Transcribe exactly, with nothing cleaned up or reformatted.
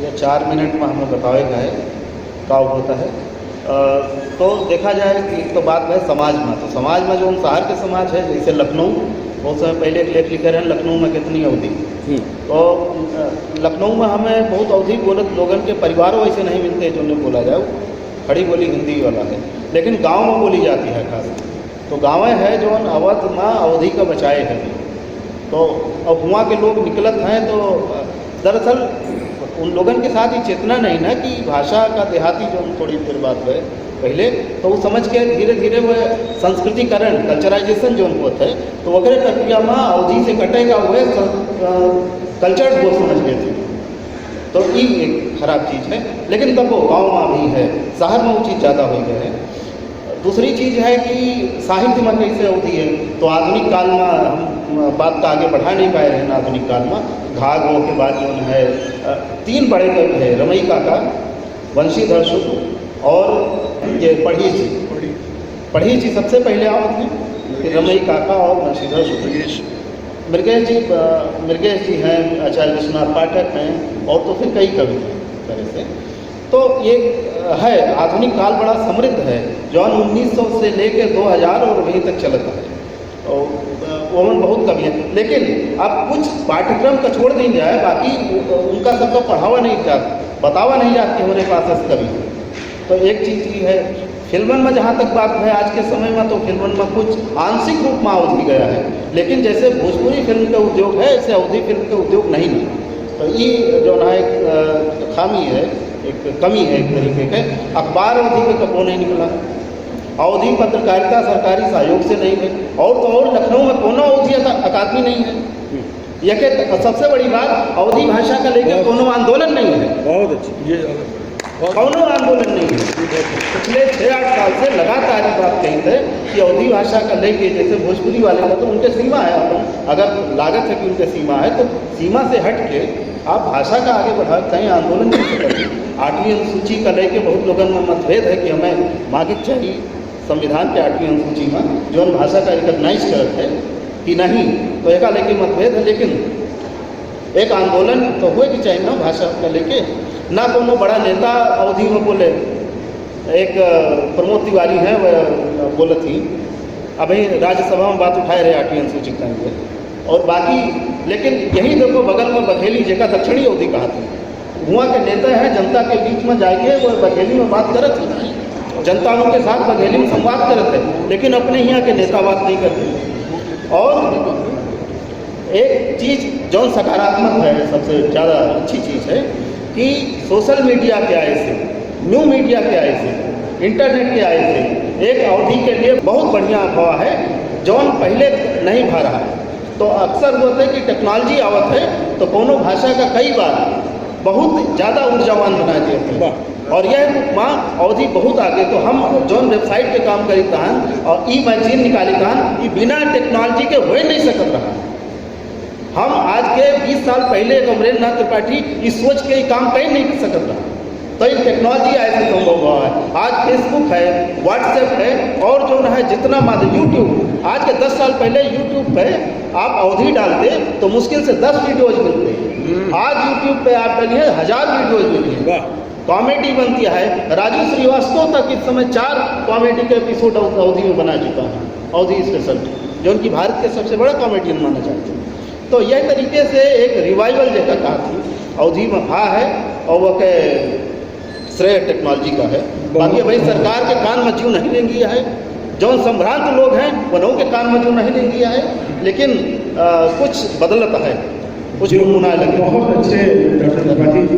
ये चार मिनट मा हमें बतावेगा है, का होता है। अ, तो देखा जाए कि एक तो बात है समाज मा, तो समाज मा जौन शहर के समाज है, जैसे लखनऊ, बहुत समय पहले एक लेख लिखे रहे, लखनऊ मा कितनी अवधी। हम्म। तो, अ, लखनऊ मा हमें बहुत अवधी बोलत लोगन के परिवारों ऐसे नहीं मिलते, जौन बोला जाए, खड़ी बोली हिंदी वाला है, लेकिन गाँव मा बोली जाती है खास। तो गाँवे है जौन अवध मा अवधी का बचाए है। तो अब हुआँ के लोग निकलत हैं तो दरअसल उन लोगन के साथ ही चेतना नहीं ना कि भाषा का देहाती जौन थोड़ी देर बाद है पहले, तो वो समझ के धीरे धीरे वो संस्कृतिकरण, कल्चराइजेशन जौन होत है, तो वगैरह प्रक्रिया मा अवधी से कटेगा वो स-, अ, कल्चर्ड वो समझ लेते हैं। तो ई एक खराब चीज है, लेकिन तब वो गाँव मा भी है, शहर मा वो चीज ज्यादा हो गए है। दूसरी चीज है कि साहित्य मा कैसे अवधी है, तो आधुनिक काल मा हम बात का आगे बढ़ा नहीं पाए रहे हैं। आधुनिक काल मा घा घो के बाद जौन है, अ, तीन बड़े कवि है, रमई काका, वंशीधर शुक्ल और ये पढ़ी जी। पढ़ी जी सबसे पहले आवत हैं, फिर रमई काका और वंशीधर शुक्ल। मृगेश। मृगेश जी, अ, मृगेश जी हैं, आचार्य विश्वनाथ पाठक हैं, और तो फिर कई कवि हैं इस तरह से। तो ये, अ, है, आधुनिक काल बड़ा समृद्ध है, जौन उन्नीस सौ से लेके दो हजार और अभी तक चलता है। और, अ, वो में बहुत कवि हैं, लेकिन अब कुछ पाठ्यक्रम का छोड़ दीन जाए, बाकी उ-, उनका सबका पढ़ावा नहीं जात, बतावा नहीं जात कि हमारे पास ऐसे कवि हैं। तो एक चीज ये है, फिल्मन मा जहाँ तक बात है, आज के समय मा तो फिल्मन मा कुछ आंशिक रूप मा अवधी गया है, लेकिन जैसे भोजपुरी फिल्म का उद्योग है, ऐसे अवधी फिल्म का उद्योग नहीं है। तो ये जौन है एक, अ, खामी है, एक कमी है एक तरीके के। अखबार अवधी पे कबो नहीं निकला, अवधी पत्रकारिता सरकारी सहयोग से नहीं है, और तो और लखनऊ मा कोनो अवधी अका-, अकादमी नहीं है। यह के सबसे बड़ी बात, अवधी भाषा का लेके बहुत कोनो आंदोलन नहीं है। बहुत अच्छी। ये ज्यादा बहुत कौनो आंदोलन नहीं है। पिछले छः आठ साल से लगातार ये बात कही थे कि अवधी भाषा का लेके, जैसे भोजपुरी वाले का, तो उनके सीमा है। अपन अगर लागत है कि उनके सीमा है, तो सीमा से हट के आप भाषा का आगे बढ़ा, कहीं आंदोलन नहीं कर सकते। आठवीं अनुसूची का लेके बहुत लोगन मा मतभेद है कि हमें मांगे चाहिए संविधान के आठवीं अनुसूची मा जौन भाषा का रिकॉग्नाइज करत है कि नहीं, तो एका लेके मतभेद है। लेकिन एक आंदोलन तो हुए के चाहिए ना भाषा का लेके, ना कोनो बड़ा नेता अवधी मा बोले। एक, अ, प्रमोद तिवारी हैं, वह बोलत ही, अभी राज्यसभा मा बात उठाए रहे आठवीं अनुसूची के time पे, और बाकी, लेकिन यही देखो बगल मा बघेली, जेका दक्षिणी अवधी कहा था, हुआँ के नेता हैं, जनता के बीच मा जाके वो बघेली मा बात करत ही, जनता उनके साथ बघेली मा संवाद करत है, लेकिन अपने यहाँ के नेता बात नहीं करते। और एक चीज जौन सकारात्मक है, सबसे ज्यादा अच्छी चीज है कि सोशल मीडिया के आए से, न्यू मीडिया के आए से, इंटरनेट के आए से एक अवधी के लिए बहुत बढ़िया हुआ है, जौन पहले नहीं भा रहा है। तो अक्सर होता है कि टेक्नोलॉजी आवत है तो कोनो भाषा का कई बार बहुत ज्यादा ऊर्जावान बना देते हैं। वाह। और यह रूप मा अवधी बहुत आगे। तो हम जौन वेबसाइट के काम करी तहन और ई मैगजीन निकाली तहन, ई बिना टेक्नोलॉजी के हो नहीं सकत रहा। हम आज के बीस साल पहले एक अमरेंद्र नाथ त्रिपाठी इस सोच के ई काम कहीं नहीं कर सकत रहा। तो ये टेक्नोलॉजी आए से संभव हुआ है। आज Facebook है, WhatsApp है और जौन है जितना माध्यम, YouTube, आज के दस साल पहले YouTube पे आप अवधी डालते तो मुश्किल से दस वीडियोज मिलते। हम्म। आज YouTube पे आप डालिए, हजार वीडियोज मिलते। वाह। कॉमेडी बनती है। राजू श्रीवास्तव तक इस समय चार कॉमेडी के एपिसोड अव-, अवधी मा बना चुका है, अवधी स्पेशल, जौन कि भारत के सबसे बड़ा कॉमेडियन माना जाता है। तो यह तरीके से एक रिवाइवल जैसा कहा थी, अवधी मा भा है और वो के श्रेय टेक्नोलॉजी का है। बाकी भाई सरकार के कान मा जू नहीं लेंगी है, जौन संभ्रांत लोग हैं उन्हों के कान मा जू नहीं लेंगी है, लेकिन, अ, कुछ बदलत है, कुछ जो गुनगुनाए लगे। बहुत अच्छे डॉक्टर त्रिपाठी जी।